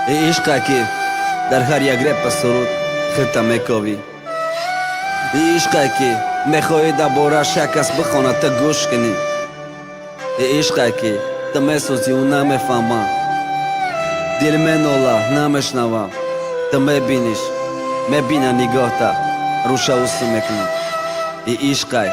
Ишқа, ки дар ҳар як репа суруд хирта мековӣ. Ишқе, ки мехоҳӣ дар борааш як кас бихонад, ту гӯш кунӣ. Ишқе, ки ту месӯзӣ, ӯ намефаҳма. Дил менола, намешнава. Ту мебиниш, мебина нигоҳта, рӯша усу мекунад. Ишқай.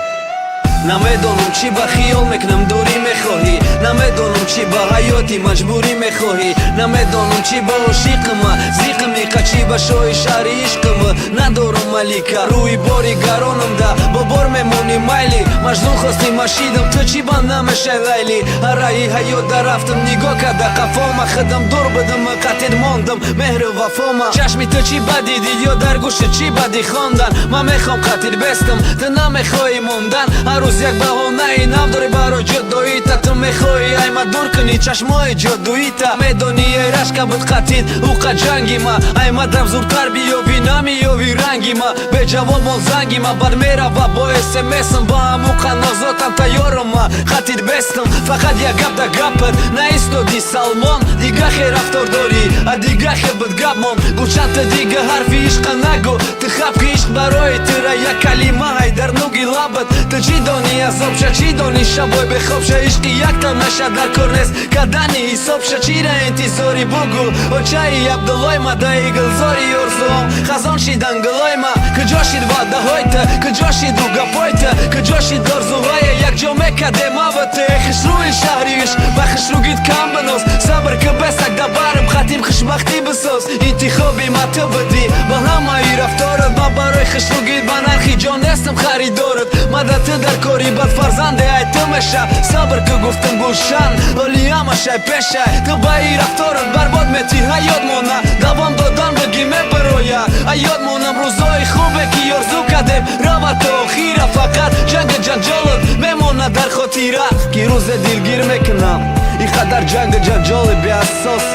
Намедонам, чӣ ба хиёл мекунам, дурӣ мехоҳӣ. Намедонам, чӣ ба ҳаёти маҷбурӣ мехоҳӣ. Намедонам, чӣ ба ошиқима зиқими, қачӣ ба шоҳи шаҳри ишқима. Надорам малика, рӯи бори гаронам да бо бор мемонӣ, майли. Маҷнун хости, машидам, ту чӣ ба намешай Лайли? Ҳараи ҳаёт дарафтам, нигоҳ карда қафома, худам дур будам, қатид мондам меҳру вафома. Чашми ту чӣ бадӣ дид ё дар гӯши чӣ бадӣ хондан? Ман мехоҳам қатид бестам, ту намехоҳӣ мондан. Ҳар рӯз як баҳонаи нав дорӣ барои ҷудоита. Ту мехоҳӣ ай ма дур кунӣ чашмои ҷодуита. Медонӣ, эй рашка буд қатид уқа ҷанги ма. Аймадам зудтар биёвӣ, намеёвӣ ранги ма. Беҷавоб мон занги ма, бад мерава бо смсм. Ба ҳамуқа нозотам тайёрам, ма қатид бестам. Фақат як гап да гапат наистоди, Салмон. Дига хе рафтор дорӣ, а дига хе буд гапмон. Гулчан, ту дига ҳарфи ишқа нагӯ. Ту хапки ишқ барои тура як калима ҳай дар нуги лабат. Ту чӣ донӣ азобша, чӣ донӣ шабой бехобша? Ишқи якта наша, дар кор нест кардани ҳисобша. Чира интизорӣ, бугӯ? Очаи Абдуллой ма, даи гулзори орзуом хазон шидан гулой ма. Куҷо шид ваъдаҳои ту, куҷо шиду гапои ту, куҷо шид орзуҳое якҷо мекардем ава ту? Хушрӯи шаҳри ишқ, ба хушрӯгит кам биноз. Сабр ки, бесак да барм хатим хушбахтӣ бисоз. Интихоби ма ту будӣ ба ҳамаи рафторат. Ма барои хушрӯгит ба нархи ҷон нестам харидорат. Мада ту дар кори бад, фарзанде ай ту меша. Сабр ки, гуфтам, Гулшан, ҳоли ҳамашай пешай. Ту ба и рафторат барбод метӣ ҳаёт мона. Давом додан бигӣ, мебароя а ёд монам рӯзҳои хубе, ки орзу кардем, рава то охира. Фақат ҷанги ҷанҷолот мемонад дар хотира, ки рӯзе дилгир мекунам. Ин қадар ҷанги ҷанҷоли беасос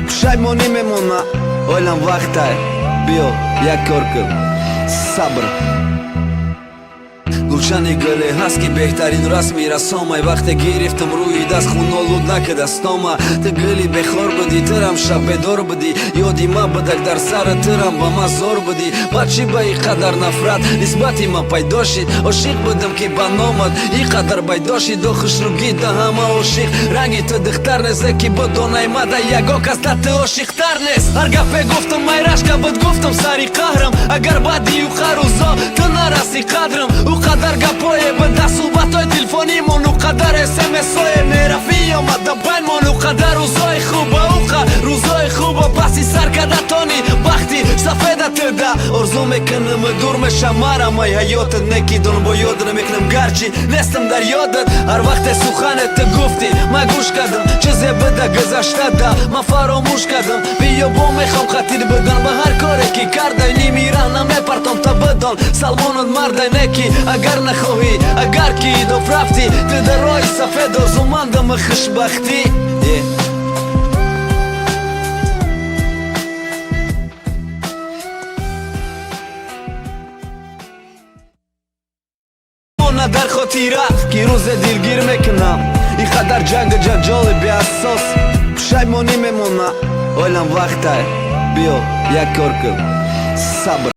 пушаймонӣ мемона. Ойлам вақтай, биё, як кор кун, сабр. Гулшани гуле ҳаст, ки беҳтарин расми расомай. Вақте гирифтам рӯи даст, хунолуд накадастома. Ту гули бехор будӣ, тирам шаб бедор будӣ. Ёди ма будак дар сара, тирам ба ма зор будӣ. Баъд чӣ ба ин қадар нафрат нисбати ма пайдо шид? Ошиқ будам, ки ба номат ин қадар байдо шид. О хушрӯгӣ, да ҳама ошиқ, ранги ту духтар нест, ки бидонай мада ягон кас да ту ошиқтар нест. Ҳар гапе гуфтам, май рашка буд, гуфтам сари қаҳрам. Агар баъди уқа рӯзо ту нараси қадрам, ӯ қадар гапое буда суҳбатҳои телефонимон, ӯ қадар смсое мерафӣ омада баймон, ӯ қадар рӯзои хуба, уқа рӯзои хуба паси сар карда тони бахти сафеда туда орзу мекунам, дур мешам марамай ҳаётат некидон бо ёд намекунам, гарчи нестам дар ёдат. Ҳар вақте сухане ту гуфтӣ, ман гӯш кардам. Чизе буда гузаштада, ман фаромӯш кардам. Биё, бо мехом хатир бидан ба ҳар коре, ки кардай. Ними раҳ намепартом, та бидон, Салмонат мардай неки. Агар нахоҳӣ, агар ки идоф рафтӣ ту дар роҳи сафед, орзумандам хушбахтӣ. Yeah. Дар хотира, ки рӯзе дилгир мекунам. Ин қадар ҷанги ҷанҷоли беасос пушаймонӣ мемона. Ойлам вақтай, биё, як кор кун, сабр.